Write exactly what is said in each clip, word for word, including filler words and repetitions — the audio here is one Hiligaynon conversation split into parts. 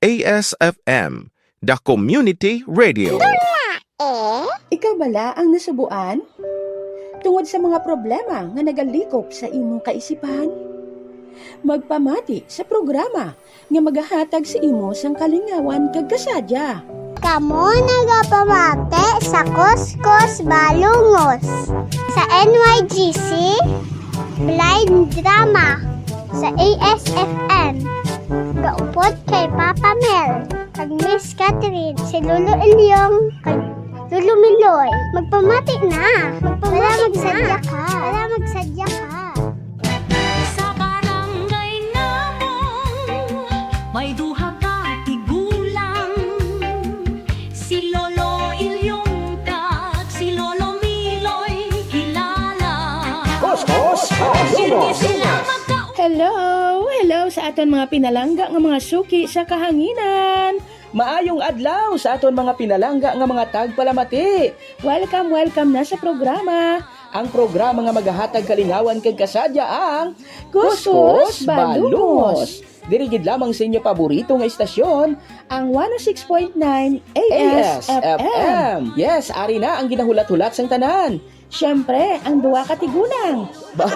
A S F M, the community radio. Ikaw bala ang nasubuan? Tungod sa mga problema nga nagalikop sa imong kaisipan? Magpamati sa programa nga magahatag sa imo sang kalingawan kag kasadya. Kamo nagapamati sa Kuskus Balungos sa N Y G C Blind Drama sa A S F M. Gaupod kay Papa Mel kag Miss Catherine, si Lolo Ilyong kag Lolo Miloy. Magpamati na. Magpamati na. Wala magsadya ka. Wala magsadya ka. Sa barangay namong may duha ka tigulang, si Lolo Ilyong kag si Lolo Miloy kilala. Kuskus Balungos. Sila magka- Hello, hello sa aton mga pinalangga nga mga suki sa kahanginan. Maayong adlaw sa aton mga pinalangga nga mga tagpalamati. Welcome, welcome na sa programa. Ang programa nga magahatag kalingawan kag kasadya ang Kuskus Balungos. Diri gid lamang sa inyo paborito nga istasyon, ang one oh six point nine A S F M. A S F M. Yes, ari na ang ginahulat-hulat sang tanan. Siyempre, ang duha ka tigulang. Ba-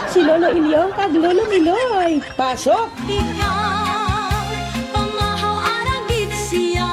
Si Lolo Ilyong kag Lolo Miloy. Pasok! Ikaw, pamahaw arang gid siya.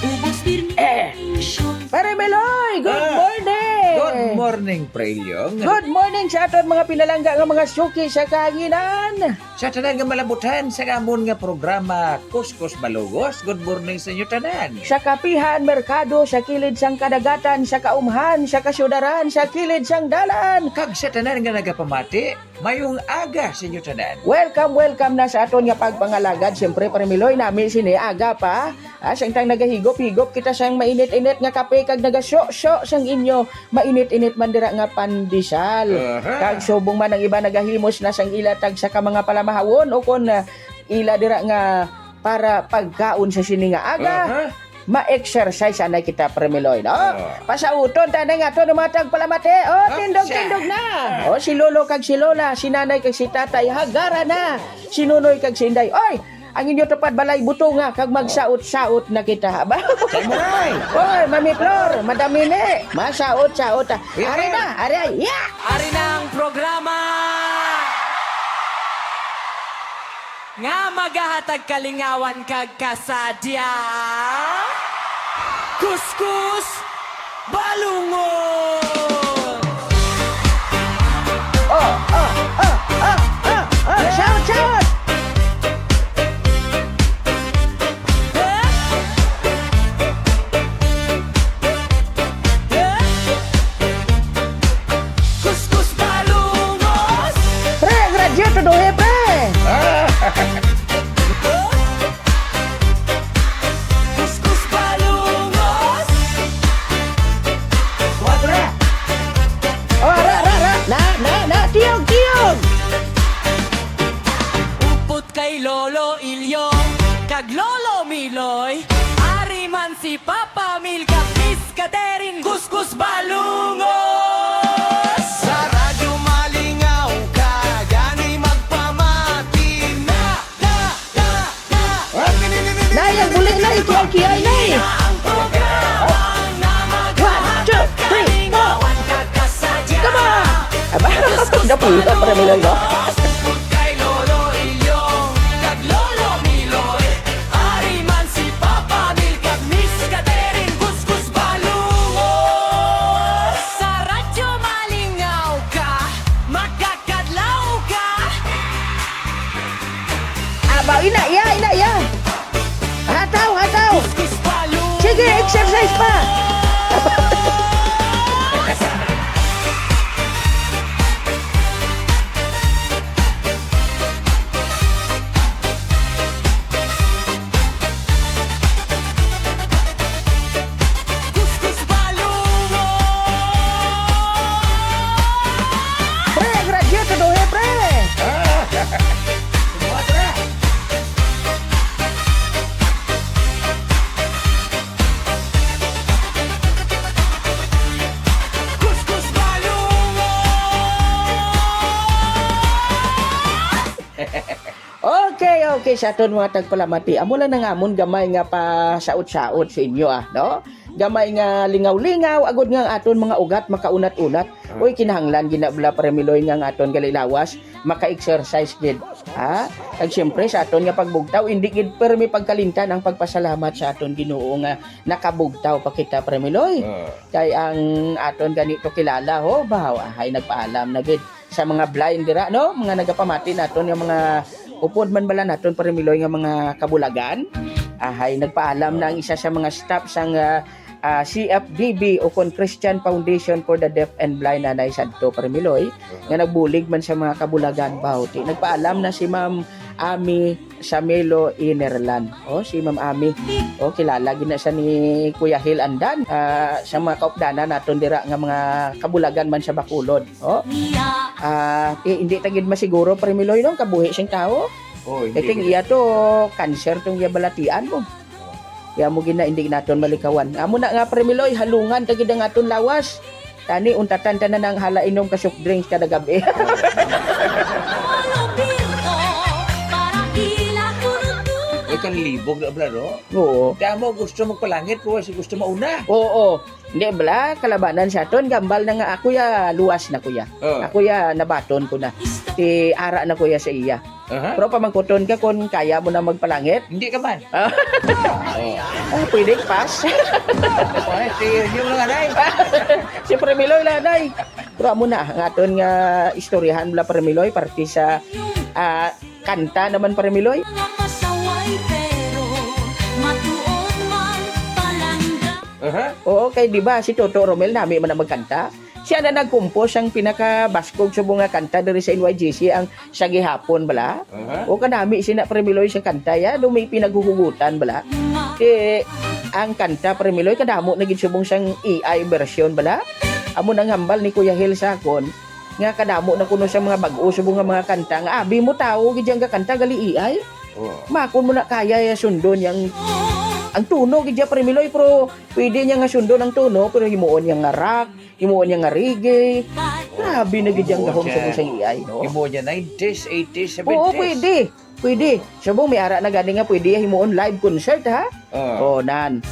Ubos pirmi Eh, intensyon. Pare Miloy, good Ah, morning! Good morning, Pre Ilyong. Good morning sa aton mga pinalangga nga mga suki sa kahanginan. Sa tanan nga malabutan sa amon nga programa, Kuskus Balungos, good morning sa inyo tanan. Sa kapihan, merkado, sa kilid sang kadagatan, sa kaumhan, sa kasyudaran, sa kilid sang dalan. Kag sa tanan nga nagapamati, mayong aga sa inyo tanan. Welcome, welcome na sa aton nga pagpangalagad. Siyempre, Pare Miloy, nami sini aga pa. Ah, samtang nagahigop-higop kita sang mainit-init nga kape kag nagasyo-syo sang inyo mainit-init man dira nga pandesal. Aha. Kag subong man ang iba nagahimos na sang ila tagsa ka mga palamahawon o kon, ah, ila dira nga para pagkaon sa sini nga aga, Aha. ma-exercise anay kita, Pare Miloy, no? Ah. Pasauton ta na nga to ng mga tagpalamati. Oh, Hapsa. Tindog-tindog na. Oh, si Lolo kag si Lola, si Nanay kag si Tatay, hagara na. Si Nunoy kag si Inday. Oy, ang inyo tupad balay butunga kag magsaot-saot na kita, ha? Ba? Kay Muray. Oy, Mami Flor, Madam Nene, masaot-saot, ah. Uy, Ari Ari. Na, ari, ay, yeah! Ari na ang programa nga magahatag kalingawan kag kasadya. Kuskus Balungos! Oh, oh, oh, oh, oh, oh, shout, shout! Kuskus Balungos! Pre, ang radyo, tuduhi, pre! Kuskus Balungos. Wala. Oh, ra, ra, ra. Na, na, na. Tiyog, tiyog. Upod kay Lolo Ilyong kag Lolo Miloy. Ari man si Papa Mil kag Miss Catherine. Kuskus Balungos. Sa Radyo Malingaw ka, gani magpamati na. Nay, ang buli, Nay. Kiyay-kiyay, Nay. One, two, three, four. Come on. Aba, napula pa naman lang, no? Sa Radyo Malingaw ka, magkakadlaw ka. Aba, ina, iya, ina, iya. Hataw, hataw. Sige, exercise pa. Kuskus Balungos! Pre, graduate na daw, eh, pre! Kay sa aton mga tagpalamati, amo lang nang amon gamay nga pasaot-saot sa inyo, ah, no? Gamay nga lingaw-lingaw, agod nga ang aton mga ugat makaunat-unat. Ah. Uy, kinahanglan gid na bala, Pare Miloy, nga ang aton gali lawas maka-exercise gid, ha? Kag siyempre, sa aton nga pagbugtaw, indi gid permi pagkalimtan ang pagpasalamat sa aton Ginoo nga nakabugtaw pa kita, Pare Miloy. Ah. Kay ang aton gani to kilala, ho, ba, hay nagpaalam na gid sa mga blind dira, no? Mga nagapamati naton nga mga upod man bala naton, Pare Miloy, nga mga kabulagan. Ahay, nagpaalam na ang isa sa mga staff sang, ah, ah, C F D B o kon Christian Foundation for the Deaf and Blind, anay sadto, Pare Miloy, nga nagbulig man sa mga kabulagan, bawti. Nagpaalam na si Ma'am Ami Samelo Inerlan. Oh, si Ma'am Ami. Oh, kilala gid na siya ni Kuya Hil Andan, ah, sa mga kaupdanan naton dira nga mga kabulagan man sa Bacolod. Oh. Ah, eh, hindi ta gid masiguro, Pare Miloy, no, kabuhi sing tawo. Oh, hindi. Iting iya to, cancer tong iya balatian mo. Kaya mo gina, hindi naton malikawan. Amo na nga, Pare Miloy, halungan ta gid ang aton lawas. Tani, untatan ta na ng hala inom ka soft drinks kada gabi. Ay, kanlibog na bala, no? Oo. Kaya mo gusto magpalangit, pero si gusto mauna. Oo. Hindi, bala, kalabanan sa aton. Gambal na nga, ako ya, luwas na, kuya. Oh. Ako ya, nabaton ko na. Ti ara na, kuya, sa iya. Aha. Pero pamangkuton ka kung kaya mo na magpalangit? Hindi ka man. Ah. Oh. Ah, pwede, pass. Ay, si, yung mga anay. Si Pare Miloy lang, anay. Pero amo na, ang aton nga istoryahan, bala, Pare Miloy, parte sa, ah, kanta naman, Pare Miloy. Mga pasaway, pero matuod man palangga. Aha. Oo, kay di ba, si Toto Romel, nami man ang magkanta. Siya na nagkumpos ang pinakabaskog subong nga kanta diri sa N Y G C, ang Sa Gihapon bala. Aha. O, kanami sina, Pare Miloy, sa kanta ya, do may pinaghuhugutan bala. Kay ang kanta, Pare Miloy, kadamo na gid subong sang A I version bala. Amo nang hambal ni Kuya Hil sa akon, nga kadamo na kuno sa mga bag-o subong nga mga kanta nga abi mo tawo gid yang gakanta gali A I. Oh. Makon mo na kaya ya sundon yang ang tono gid ya, Pare Miloy, pero pwede niya nga sundon ang tono, pero himuon niya nga rock, himuon niya nga reggae. Grabe na gid yang gahom sa sang A I, no? Himuon niya nineties, eighties, seventies. Oo, pwede. Pwede. Subong may ara na gani nga pwede himuon live concert, ha? Ah. Oh, nan.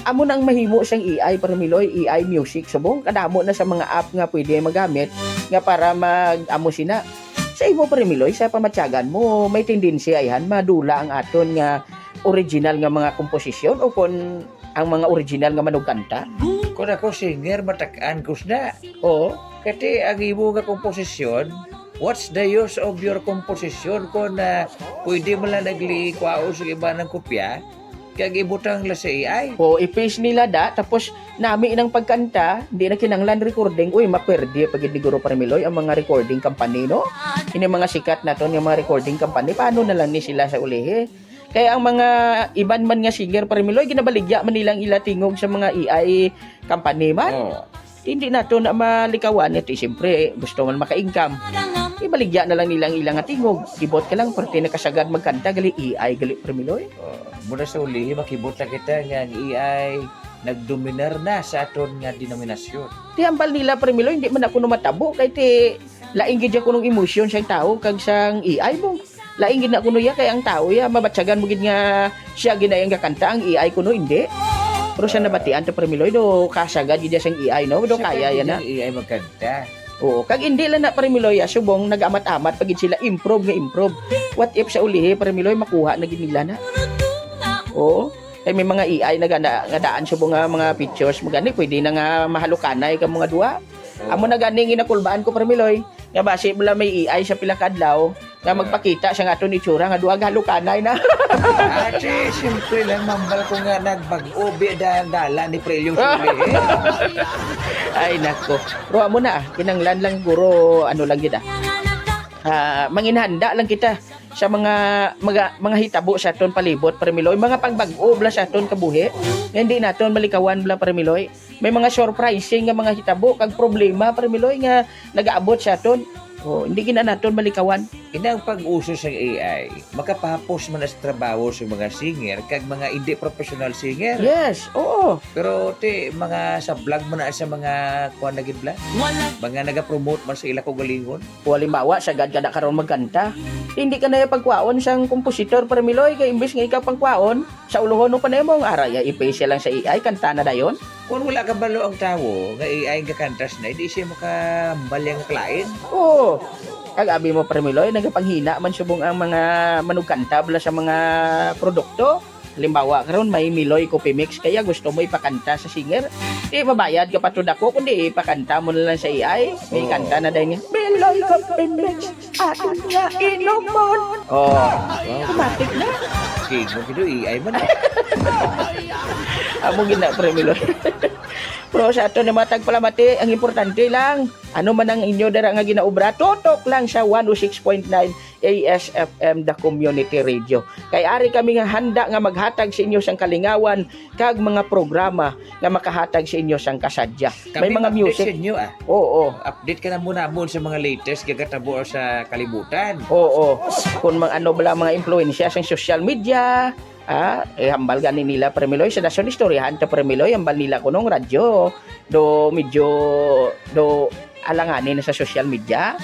Amo nang mahimo sang A I, Pare Miloy, A I music. Subong kadamo na sa mga app nga pwede magamit nga para mag-amo sina. Sa imo, Pare Miloy, sa pamatyagan mo, may tendensya ayhan madula ang aton nga original nga mga komposisyon o kon ang mga original nga manugkanta? Kon ako singer, matak-an ko sina. Oo. Kati ang imo nga komposisyon, what's the use of your composition kon, ah, pwede man lang naglikwaon sa iba ng kopya, kag ibutang la sa A I? O, i-paste nila da, tapos nami nang pagkanta, di na kinanglan recording. Uy, maperde pa gid ni Guro Parmiloy ang mga recording company, no? Ini mga sikat naton nga mga recording company, paano na lang ni sila sa ulihi? Kaya ang mga iban man nga singer, Parmiloy, ginabaligya man nila ang ila tingog sa mga A I company man. Oh. Hindi nato na malikawan ito. Siyempre, gusto man maka-income. Ibaligya na lang nila ang ila nga tingog. Ibot ka lang, parte nakasagad magkanta, gali A I, gali, Parmiloy. Oh, muna sa ulihi, makibot na kita nga ang A I nagdominar na sa aton nga denominasyon. Ti hambal nila, Parmiloy, hindi man ako numatabo. Kay ti, laing gid siya kunong emosyon sang tao kag sang A I mo. Lain gid na kuno iya, kay ang tawo iya, mabatyagan mo gid nga siya gid na iyang gakanta, ang A I kuno hindi. Pero sa nabatian ta, Parmiloy, do kasagad gid iya sang A I, no? Do kaya iya na. Siya kaya gid ang A I magkanta. Oo, kag hindi lang na, Parmiloy, ah, subong nag-amat-amat pa gid sila, improve nga improve. What if sa ulihi, Parmiloy, makuha na gid nila na. Oo. Kay may mga A I na gana, nga daan subong nga mga pictures mo gani, pwede na nga mahalukanay ka mga duha. Amo na gani ang ginakulbaan ko, Parmiloy, nga basi bala may A I sa pila ka adlaw nga magpakita sa aton itsura nga duha galukanay na. Ate, siyempre lang, mambal ko nga nagbag-o, bi, da-, dala ni Prelyong Suli, eh. Ay, nako. Pero amo na, ah. Kinanglan lang, guro, ano lang gid, ah. Ah, manginhanda lang kita sa mga, mga, mga hitabo sa aton palibot, Parmiloy. Mga pagbag-o bala sa aton kabuhi. Nga hindi naton malikawan bala, Parmiloy. May mga surprising nga mga hitabo kag problema, Parmiloy, nga nagaabot sa aton. Oh, hindi gina naton malikawan. Ina ang pag-uso sa A I, makapahapos man na sa trabaho sa mga singer kag mga hindi professional singer. Yes, oo. Pero ti, mga sa vlog man na sa mga kuan na gid bla. Wala. Mga nagapromote man sa ila kaugalingon. O halimbawa, sagad ka na karon magkanta. Hindi ka na pagkwaon sang kompositor, Parmiloy, kay imbis nga ikaw pagkwaon, sa ulohon mo pa nimo, ara ya, i-paste lang sa A I, kanta na dayon. Kung wala kabalo ang tawo nga A I ang kakantas na, hindi siya makahambal yang kalain. Oo. Kag abi mo, Parmiloy, nagapanghina man subong ang mga manugkanta bala sa mga produkto. Halimbawa, karon may Miloy Coffee Mix, kaya gusto mo ipakanta sa singer. Di mabayad ka pa to dako, kundi ipakanta mo na lang sa A I. May Oo. kanta na dahil nga, "Miloy Coffee Mix, atin nga inomon." Oh, automatic na. Sige, mo gid, A I man. Amo gid na, Parmiloy. Pero sa ato na mga tagpalamati, ang importante lang, ano man ang inyo dira nga ginaobra, tutok lang sa one oh six point nine A S F M, the community radio. Kay ari kami nga handa nga maghatag sa inyo sang kalingawan kag mga programa nga makahatag sa inyo sang kasadya. May Kami mga ma-update music. sa inyo, ah. Oo. Update ka na muna mo sa mga latest gagatabo sa kalibutan. Oo. Kung mga ano bala mga impluwensya sa social media, ah, eh, hambal gani nila, Parmiloy, sa dason istoryahan ta, Parmiloy, hambal nila kunong radyo. Do, medyo, do, alangani na sa social media.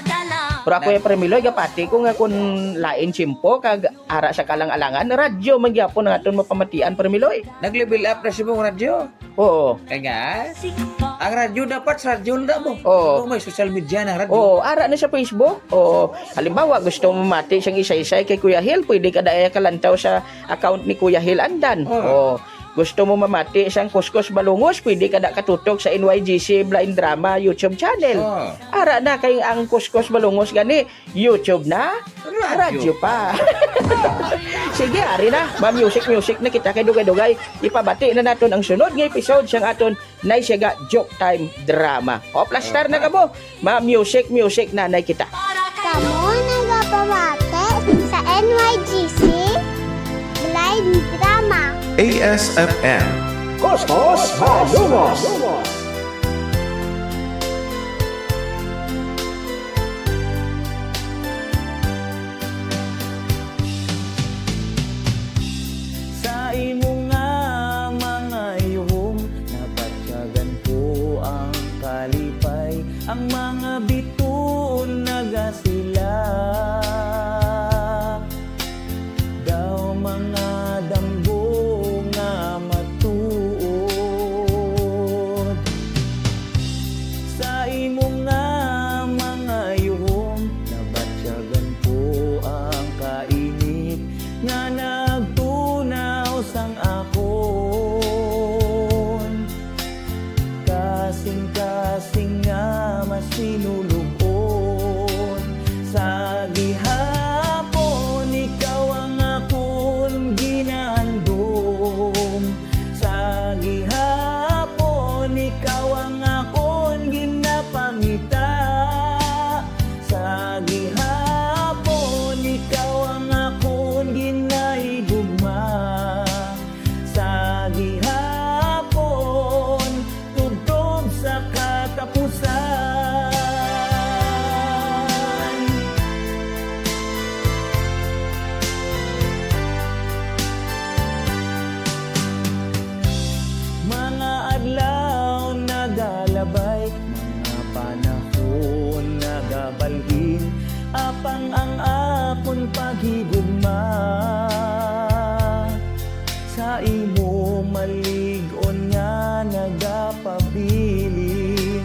Pero ako, Nag- eh, Parmiloy, gapati ko nga kung lain tiyempo, kag ara sa kalang-alangan, radyo man gyapon ang aton mapamatian, Parmiloy. Nag-level up na si mong radyo. Oo. Kaya nga, ang radyo dapat sa radyo na mo. Oo. Kung may social media na radyo. Oo, ara na sa Facebook. Oo. Halimbawa, gusto mo mati siyang isa-isa kay Kuya Hil, pwede ka daya kalantaw sa account ni Kuya Hil Andan. Oo. Oo. Gusto mo mamati sang Kuskus Balungos, pwede ka na katutok sa N Y G C Blind Drama YouTube channel. Oo. Ara na kay ang Kuskus Balungos gani, YouTube na, Radyo radyo pa. Sige, ari na. Ma-music-music na kita kay dugay-dugay. Ipabati na naton ang sunod nga episode sang aton Nay Siga Joke Time Drama. O, plastar na kamo. Ma-music-music na nay kita. Kamo nagapamati sa N Y G C Blind Drama. A S F M. Kuskus Balungos. Sa imo nga mga yuhom, nabatyagan ko ang kalipay. Ang mga bituon nagasila. Daw mga damgo nga matuod. Sa imo nga mga yuhom, nabatyagan ko ang kainit nga nagtunaw sang akon. Kasing-kasing nga masinulog-on. Sa gihapon, ikaw ang akon ginahandom. Sa gihapon, ikaw ang akon ginapangita. Sa gihapon, ikaw ang akon ginahigugma. Sa gihapon, tubtob sa katapusan. Mga adlaw nagalabay, mga panahon nagabalhin, apang ang akon paghigugma sa imo malig-on nga nagapabilin.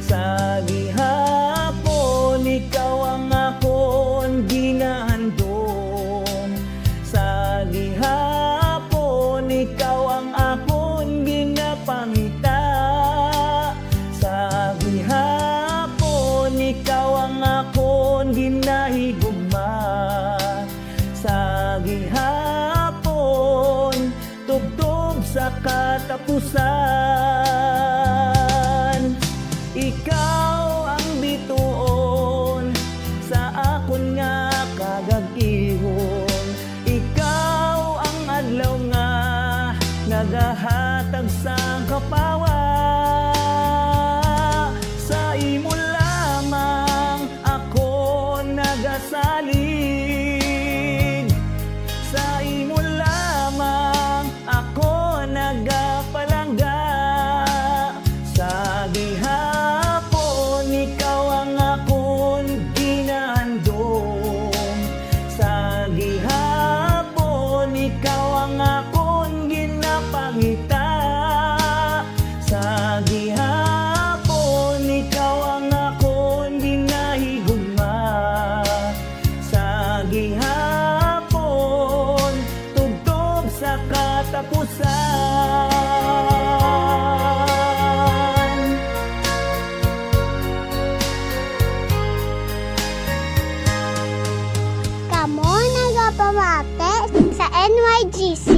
Sa gihapon, ikaw ang akon ginahandom. Sa gihapon, ikaw ang akon ginapangita. Sa gihapon, ikaw ang akon ginahigugma. Sa gihapon, tubtob sa katapusan. Ikaw ang bituon sa akon nga kagagihon. Ikaw ang adlaw nga nagahatag sang kapawa. Sa imo lamang ako Pusan. Kamo nagapamati sa N Y G C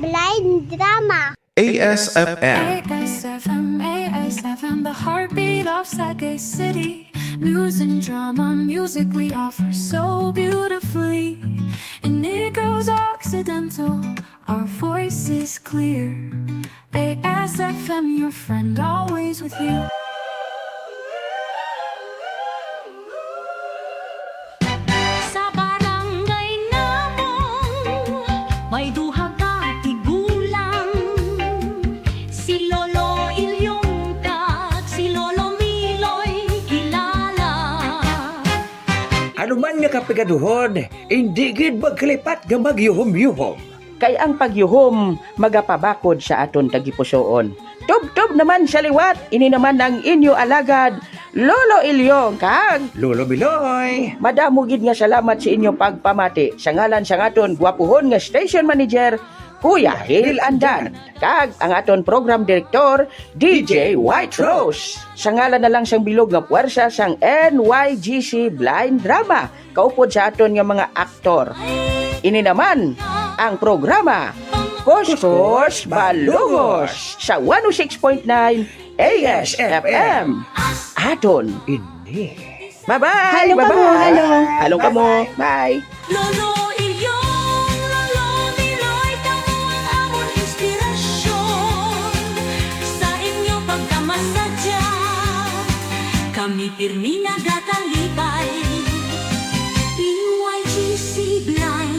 Blind Drama. A S F M. A S F M, A S F M, the heartbeat of Sagay City. News and drama, music we offer so beautifully. In Negro's Occidental, our voice is clear. A S F M, your friend, always with you. Sa barangay namon, may duha ka tigulang, si Lolo Ilyong kag si Lolo Miloy kilala. Ano man nga kapigaduhon, indi gid magkalipat nga magyuhom-yuhom. Kay ang pagyuhom magapabakod sa aton tagipusoon. Tubtob naman sa liwat, ini naman ang inyo alagad, Lolo Ilyong kag Lolo Miloy. Madamo gid nga salamat sa inyo pagpamati. Sa ngalan sang aton gwapuhon nga station manager, Kuya Hil Andan, kag ang aton program director, D J White Rose. Sa ngalan na lang sang bilog nga puwersa sang N Y G C Blind Drama, kaupod sa aton nga mga aktor. Ini naman ang programa Kuskus Balungos sa one oh six point nine A S F M. Aton ini. Bye-bye! Halong kamo, Bye-bye! Halong! Halong kamo! Bye! Lolo Ilyong, Lolo Miloy, kamo ang amon inspirasyon. Sa inyo pagkamasadya, kami pirmi nagakalipay. P Y G C Blind.